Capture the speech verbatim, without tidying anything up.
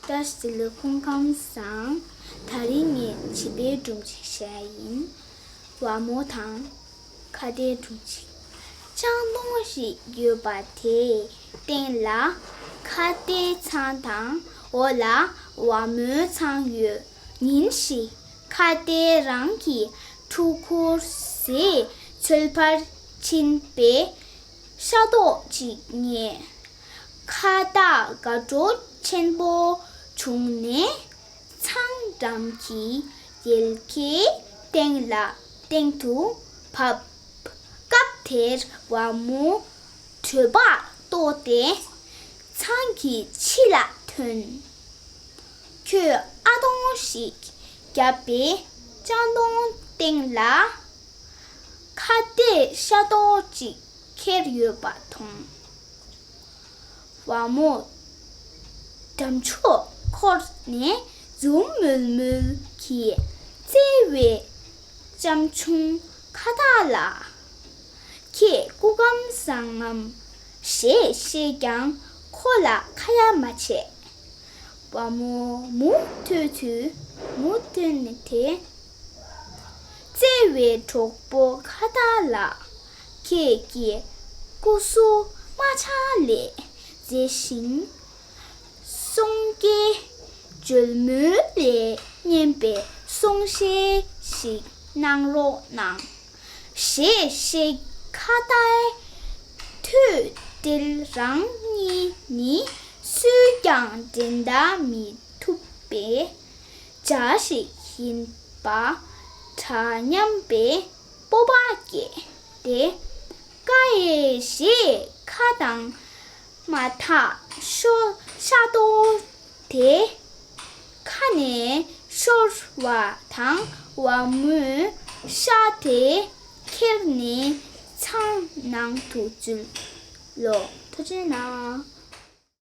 བཀྲ་ཤིས་བདེ་ལེགས། སྐུ་ཁམས་བཟང་། དེ་རིང་ངས་བྱིས་པའི་སྒྲུང་ཞིག་བཤད་ཡིན། ཝ་མོ་དང་ཁྭ་ཏའི་སྒྲུང་ཞིག་ལྕང་སྡོང་ཞིག་ཡོད་པ་དེའི་སྟེང་ལ་ཁྭ་ཏའི་ཚང་དང་འོག་ལ་ཝ་མོའི་ཚང་ཡོད། ཉིན་ཞིག་ཁྭ་ཏས་རང་གི་ཕྲུ་གུར་ཟས་འཚོལ་བར་ཕྱིན་པས་ཤ་རྡོག་ཅིག་རྙེད། ཁྭ་ཏ་དགའ་སྤྲོ་ཆེན་པོ་བྱུང་ནས་ཚང་འགྲམ་གྱི་ཡལ་གའི་སྟེང་ལ་སྟེང་དུ་བབས། སྐབས་དེར་ཝ་མོ་གྲོད་པ་ལྟོགས་ཏེ་ཚང་གི་ཕྱི་ལ་ཐོན། ཁོས་ཨ་སྡོང་ཞིག་བརྒྱབ་པས་ལྕང་སྡོང་སྟེང་ལ་ཁྭ་ཏས་ཤ་རྡོག་ཅིག་ཁྱེར་ཡོད་པ་མཐོང་། ཝ་མོ་འགྲམ་ཆུ་འཁོར་ནས་འཛུམ་དམུལ་དམུལ་གྱིས་བརྩེ་བའི་ལྕམ་ཆུང་ཁྭ་ཏ་ལ། ཁྱེད་སྐུ་ཁམས་བཟང་ངམ་ཞེས་བཤད་ཀྱང་ཁོ་ལ་ཁ་ཡ་མ་བྱས། ཝ་མོ་མུ་མཐུད་དུ་མུ་མཐུད་ནས་དེ། བརྩེ་བའི་གྲོགས་པོ་ཁྭ་ཏ་ལགས། ཁྱེད་ཀྱི་སྐུ་གཟུགས་རྨ་བྱ་ལས་མཛེས་ཤིང་། གསུང་སྐད་འཇོལ་མོ་ལས་སྙན་པའི་གསུང་བཤད་ཞིག་གནང་རོགས་གནང་། ཞེས་བཤད། ཁྭ་ཏའི་ཐོས་གྲོལ་རང་ཉིད་ནི་སུས་ཀྱང་འགྲན་ཟླ་མི་ཐུབ་པའི་བྱ་ཞིག་ཡིན་པ་འདྲ་སྙམ་པའི་སྤོབས་པ་སྐྱེས་ཏེ། ཀ་ཡེ་ཞེས་ཁ་དང་མ་ཐག་ཤོ་ཤ་རྡོག་དེ་ཁ་ནས་ཤོར་བ་དང་ཝ་མོས་ཤ་དེ་ཁྱེར་ནས་ཚང་ནང་དུ་འཛུལ་ལོ། ཐུགས་རྗེ་གནང་།